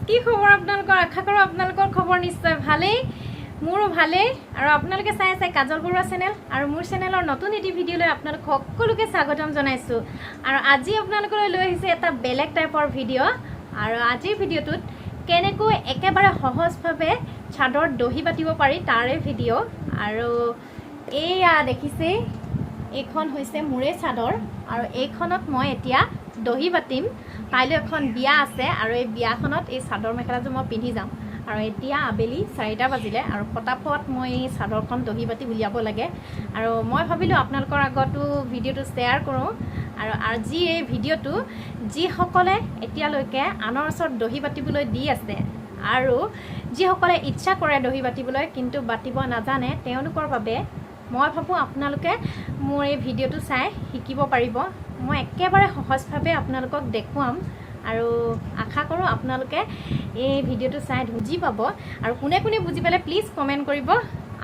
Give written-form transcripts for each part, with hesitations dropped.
কি খবৰ আপোনালোকৰ? আশা কৰোঁ আপোনালোকৰ খবৰ নিশ্চয় ভালেই, মোৰো ভালেই। আৰু আপোনালোকে চাই আছে কাজল বৰুৱা চেনেল, আৰু মোৰ চেনেলৰ নতুন এটি ভিডিঅ'লৈ আপোনালোক সকলোকে স্বাগতম জনাইছোঁ। আৰু আজি আপোনালোকলৈ লৈ আহিছে এটা বেলেগ টাইপৰ ভিডিঅ'। আৰু আজিৰ ভিডিঅ'টোত কেনেকৈ একেবাৰে সহজভাৱে চাদৰ দহি বাতিব পাৰি তাৰে ভিডিঅ'। আৰু এইয়া দেখিছেই, এইখন হৈছে মোৰে চাদৰ, আৰু এইখনত মই এতিয়া দহি বাতিম। কাইলৈ এখন বিয়া আছে, আৰু এই বিয়াখনত এই চাদৰ মেখেলাযোৰ মই পিন্ধি যাম। আৰু এতিয়া আবেলি 4টা বাজিলে, আৰু ফটাফট মই এই চাদৰখন দহি বাতি উলিয়াব লাগে। আৰু মই ভাবিলোঁ আপোনালোকৰ আগতো ভিডিঅ'টো শ্বেয়াৰ কৰোঁ। আৰু আজি এই ভিডিঅ'টো যিসকলে এতিয়ালৈকে আনৰ ওচৰত দহি বাতিবলৈ দি আছে, আৰু যিসকলে ইচ্ছা কৰে দহি বাতিবলৈ কিন্তু বাতিব নাজানে, তেওঁলোকৰ বাবে মই ভাবোঁ আপোনালোকে মোৰ এই ভিডিঅ'টো চাই শিকিব পাৰিব। মই একেবাৰে সহজভাৱে আপোনালোকক দেখুৱাম, আৰু আশা কৰোঁ আপোনালোকে এই ভিডিঅ'টো চাই বুজি পাব। আৰু কোনে কোনে বুজি পালে প্লিজ কমেণ্ট কৰিব,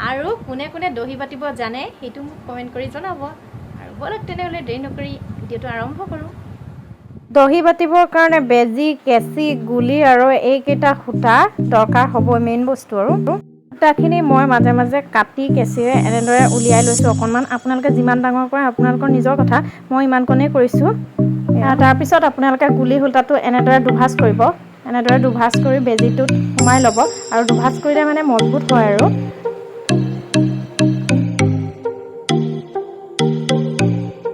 আৰু কোনে কোনে দহি বাতিব জানে সেইটো মোক কমেণ্ট কৰি জনাব। আৰু ব'লক তেনেহ'লে দেৰি নকৰি ভিডিঅ'টো আৰম্ভ কৰোঁ। দহি বাতিবৰ কাৰণে বেজী, কেঁচি, গুলি আৰু এইকেইটা সূতা দৰকাৰ হ'ব, মেইন বস্তু। আৰু সূতাখিনি মই মাজে মাজে কাটি কেঁচিৰে এনেদৰে উলিয়াই লৈছোঁ অকণমান। আপোনালোকে যিমান ডাঙৰ কৰে আপোনালোকৰ নিজৰ কথা, মই ইমানকণেই কৰিছোঁ। তাৰপিছত আপোনালোকে গুলি সূতাটো এনেদৰে দুভাঁজ কৰিব, এনেদৰে দুভাঁজ কৰি বেজীটোত সোমাই ল'ব। আৰু দুভাঁজ কৰিলে মানে মজবুত হয়। আৰু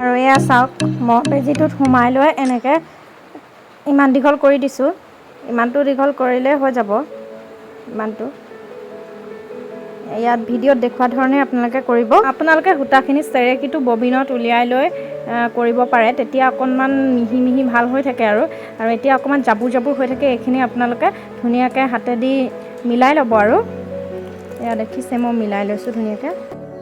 আৰু এয়া চাওক, মই বেজীটোত সোমাই লৈ এনেকৈ ইমান দীঘল কৰি দিছোঁ। ইমানটো দীঘল কৰিলে হৈ যাব ইমানটো। ইয়াত ভিডিঅ'ত দেখুওৱা ধৰণে আপোনালোকে কৰিব। আপোনালোকে সূতাখিনি চেৰেকীটো ববিনত উলিয়াই লৈ কৰিব পাৰে, তেতিয়া অকণমান মিহি মিহি ভাল হৈ থাকে। আৰু আৰু এতিয়া অকণমান জাবুৰ জাবুৰ হৈ থাকে, এইখিনি আপোনালোকে ধুনীয়াকৈ হাতেদি মিলাই ল'ব। আৰু এয়া দেখিছে, মই মিলাই লৈছোঁ ধুনীয়াকৈ।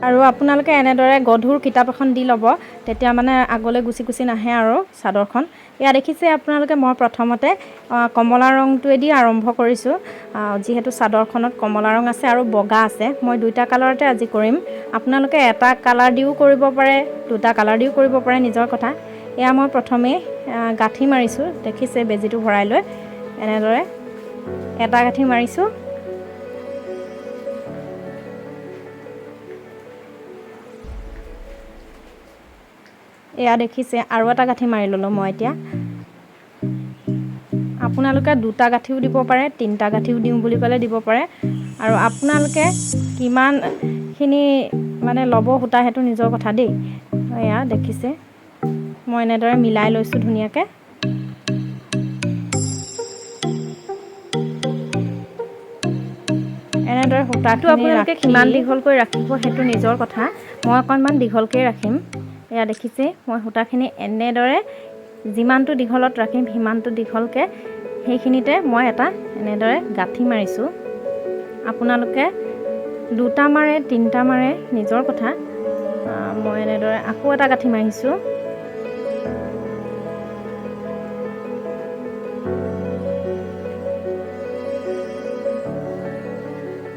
আৰু আপোনালোকে এনেদৰে গধুৰ কিতাপ এখন দি ল'ব, তেতিয়া মানে আগলৈ গুচি গুচি নাহে আৰু চাদৰখন। এয়া দেখিছে আপোনালোকে, মই প্ৰথমতে কমলা ৰংটোৱেদি আৰম্ভ কৰিছোঁ। যিহেতু চাদৰখনত কমলা ৰং আছে আৰু বগা আছে, মই দুইটা কালাৰতে আজি কৰিম। আপোনালোকে এটা কালাৰ দিও কৰিব পাৰে, দুটা কালাৰ দিও কৰিব পাৰে, নিজৰ কথা। এয়া মই প্ৰথমেই গাঁঠি মাৰিছোঁ, দেখিছে, বেজীটো ভৰাই লৈ এনেদৰে এটা গাঁঠি মাৰিছোঁ। এয়া দেখিছে, আৰু এটা গাঁঠি মাৰি ল'লোঁ মই। এতিয়া আপোনালোকে দুটা গাঁঠিও দিব পাৰে, তিনিটা গাঁঠিও দিওঁ বুলি ক'লে দিব পাৰে। আৰু আপোনালোকে কিমানখিনি মানে ল'ব সূতা সেইটো নিজৰ কথা দেই। এয়া দেখিছে, মই এনেদৰে মিলাই লৈছোঁ ধুনীয়াকৈ। এনেদৰে সূতাটো আপোনালোকে কিমান দীঘলকৈ ৰাখিব সেইটো নিজৰ কথা, মই অকণমান দীঘলকৈ ৰাখিম। এয়া দেখিছে, মই সূতাখিনি এনেদৰে যিমানটো দীঘলত ৰাখিম সিমানটো দীঘলকৈ সেইখিনিতে মই এটা এনেদৰে গাঁঠি মাৰিছোঁ। আপোনালোকে দুটা মাৰে, তিনিটা মাৰে, নিজৰ কথা। মই এনেদৰে আকৌ এটা গাঁঠি মাৰিছোঁ।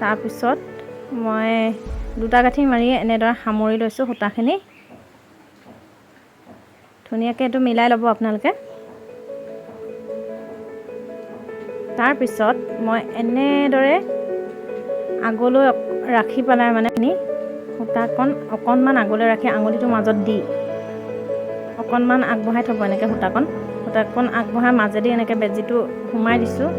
তাৰপিছত মই দুটা গাঁঠি মাৰি এনেদৰে সামৰি লৈছোঁ সূতাখিনি। ধুনীয়াকৈ এইটো মিলাই ল'ব আপোনালোকে। তাৰপিছত মই এনেদৰে আগলৈ ৰাখি পেলাই মানে সূতাকণ অকণমান আগলৈ ৰাখি আঙুলিটোৰ মাজত দি অকণমান আগবঢ়াই থ'ব এনেকৈ। সূতাকণ আগবঢ়াই মাজেদি এনেকৈ বেজীটো সোমাই দিছোঁ,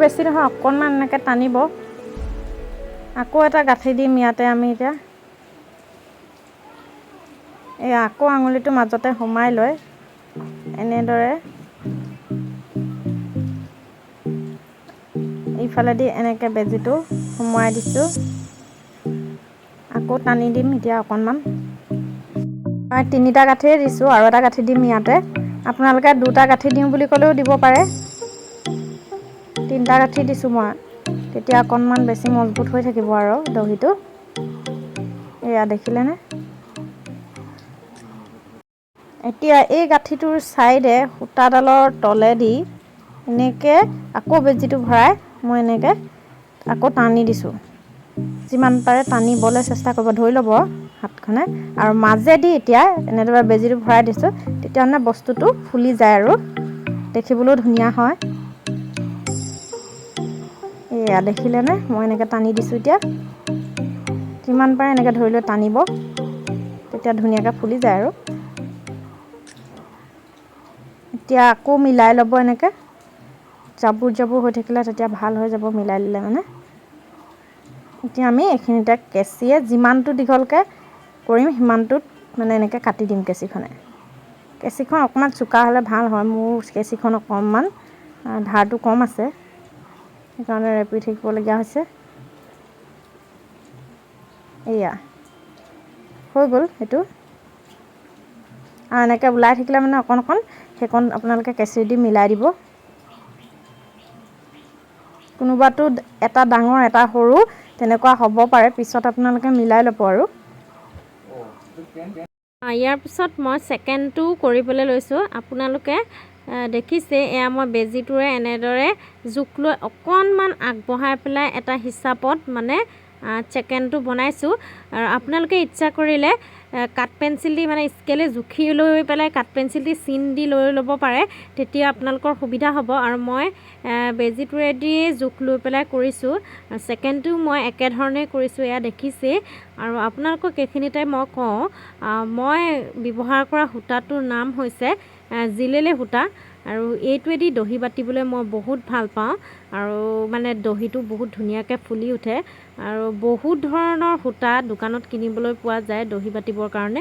বেছি নহয়, অকণমান এনেকৈ টানিব। আকৌ এটা গাঁঠি দিম ইয়াতে আমি এতিয়া। এই আকৌ আঙুলিটো মাজতে সোমাই লৈ এনেদৰে ইফালেদি এনেকৈ বেজীটো সোমোৱাই দিছোঁ। আকৌ টানি দিম এতিয়া অকণমান। মই তিনিটা গাঁঠিয়ে দিছোঁ, আৰু এটা গাঁঠি দিম ইয়াতে। আপোনালোকে দুটা গাঁঠি দিওঁ বুলি ক'লেও দিব পাৰে। তিনিটা গাঁঠি দিছোঁ মই, তেতিয়া অকণমান বেছি মজবুত হৈ থাকিব আৰু দহিটো। এয়া দেখিলেনে? এতিয়া এই গাঁঠিটোৰ ছাইডে সূতাডালৰ তলেদি এনেকৈ আকৌ বেজীটো ভৰাই মই এনেকৈ আকৌ টানি দিছোঁ। যিমান পাৰে টানিবলৈ চেষ্টা কৰিব, ধৰি ল'ব হাতখনে। আৰু মাজেদি এতিয়া এনেদৰে বেজীটো ভৰাই দিছোঁ, তেতিয়া মানে বস্তুটো ফুলি যায়। আৰু দেখিবলৈও ধুনীয়া হয়। এয়া দেখিলেনে মই এনেকৈ টানি দিছোঁ। এতিয়া যিমান পাৰে এনেকৈ ধৰি লৈ টানিব, তেতিয়া ধুনীয়াকৈ ফুলি যায়। আৰু এতিয়া আকৌ মিলাই ল'ব এনেকৈ, জাবুৰ জাবুৰ হৈ থাকিলে তেতিয়া ভাল হৈ যাব মিলাই ল'লে মানে। এতিয়া আমি এইখিনিতে কেঁচিয়ে যিমানটো দীঘলকৈ কৰিম সিমানটোত মানে এনেকৈ কাটি দিম কেঁচিখনে। কেঁচিখন অকণমান চোকা হ'লে ভাল হয়। মোৰ কেঁচিখন অকণমান ধাৰটো কম আছে, সেইকাৰণে ৰেপি থাকিবলগীয়া হৈছে। এয়া হৈ গ'ল সেইটো। আৰু এনেকৈ ওলাই থাকিলে মানে অকণ অকণ সেইকণ আপোনালোকে কেঁচি দি মিলাই দিব। কোনোবাটো এটা ডাঙৰ এটা সৰু তেনেকুৱা হ'ব পাৰে, পিছত আপোনালোকে মিলাই ল'ব। আৰু ইয়াৰ পিছত মই ছেকেণ্ডটো কৰিবলৈ লৈছোঁ। আপোনালোকে দেখিছে এয়া মই বেজীটোৰে এনেদৰে জোখ লৈ অকণমান আগবঢ়াই পেলাই এটা হিচাপত মানে ছেকেণ্ডটো বনাইছোঁ। আৰু আপোনালোকে ইচ্ছা কৰিলে কাঠ পেঞ্চিল দি মানে স্কেলে জুখি লৈ পেলাই কাঠ পেঞ্চিল দি চিন দি লৈ ল'ব পাৰে, তেতিয়া আপোনালোকৰ সুবিধা হ'ব। আৰু মই বেজীটোৰেদিয়ে জোখ লৈ পেলাই কৰিছোঁ। ছেকেণ্ডটো মই একেধৰণেই কৰিছোঁ, এয়া দেখিছেই। আৰু আপোনালোকক এইখিনিতে মই কওঁ, মই ব্যৱহাৰ কৰা সূতাটোৰ নাম হৈছে জিলেলে সূতা। আৰু এইটোৱেদি দহি বাতিবলৈ মই বহুত ভাল পাওঁ। আৰু মানে দহিটো বহুত ধুনীয়াকৈ ফুলি উঠে। আৰু বহুত ধৰণৰ সূতা দোকানত কিনিবলৈ পোৱা যায় দহি বাতিবৰ কাৰণে।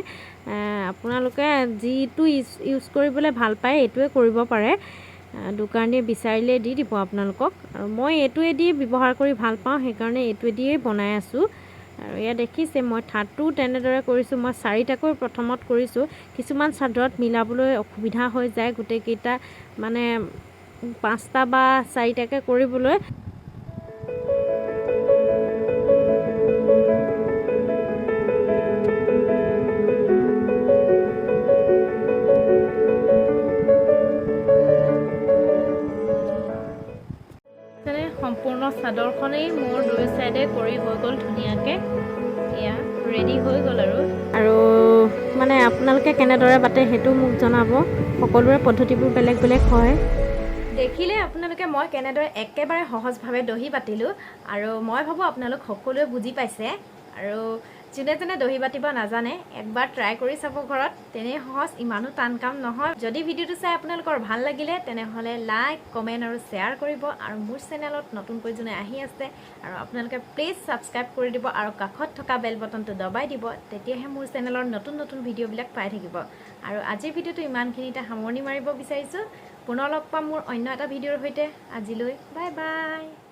আপোনালোকে যিটো ইউজ কৰিবলৈ ভাল পায় এইটোৱে কৰিব পাৰে। দোকানীয়ে বিচাৰিলে দি দিব আপোনালোকক। আৰু মই এইটোৱেদি ব্যৱহাৰ কৰি ভাল পাওঁ, সেইকাৰণে এইটোৱেদিয়েই বনাই আছোঁ। আৰু এয়া দেখিছে মই থাৰ্ডটোও তেনেদৰে কৰিছোঁ। মই চাৰিটাকৈ প্ৰথমত কৰিছোঁ। কিছুমান চাদৰত মিলাবলৈ অসুবিধা হৈ যায় গোটেইকেইটা মানে পাঁচটা বা চাৰিটাকৈ কৰিবলৈ। সম্পূৰ্ণ চাদৰখনেই মোৰ দুই চাইডে কৰি হৈ গ'ল ধুনীয়াকৈ। এয়া ৰেডি হৈ গ'ল। আৰু আৰু মানে আপোনালোকে কেনেদৰে বাটে সেইটো মোক জনাব। সকলোৰে পদ্ধতিবোৰ বেলেগ বেলেগ হয়। দেখিলে আপোনালোকে মই কেনেদৰে একেবাৰে সহজভাৱে দহি বাতিলোঁ। আৰু মই ভাবোঁ আপোনালোক সকলোৱে বুজি পাইছে। আৰু যোনে যোনে দহি বাতিব নাজানে একবাৰ ট্ৰাই কৰি চাব ঘৰত, তেনেই সহজ, ইমানো টান কাম নহয়। যদি ভিডিঅ'টো চাই আপোনালোকৰ ভাল লাগিলে তেনেহ'লে লাইক, কমেণ্ট আৰু শ্বেয়াৰ কৰিব। আৰু মোৰ চেনেলত নতুনকৈ যোনে আহি আছে আৰু আপোনালোকে প্লিজ ছাবস্ক্ৰাইব কৰি দিব আৰু কাষত থকা বেল বটনটো দবাই দিব, তেতিয়াহে মোৰ চেনেলৰ নতুন নতুন ভিডিঅ'বিলাক পাই থাকিব। আৰু আজিৰ ভিডিঅ'টো ইমানখিনিতে সামৰণি মাৰিব বিচাৰিছোঁ। পুনৰ লগ পাম মোৰ অন্য এটা ভিডিঅ'ৰ সৈতে। আজিলৈ বাই বাই।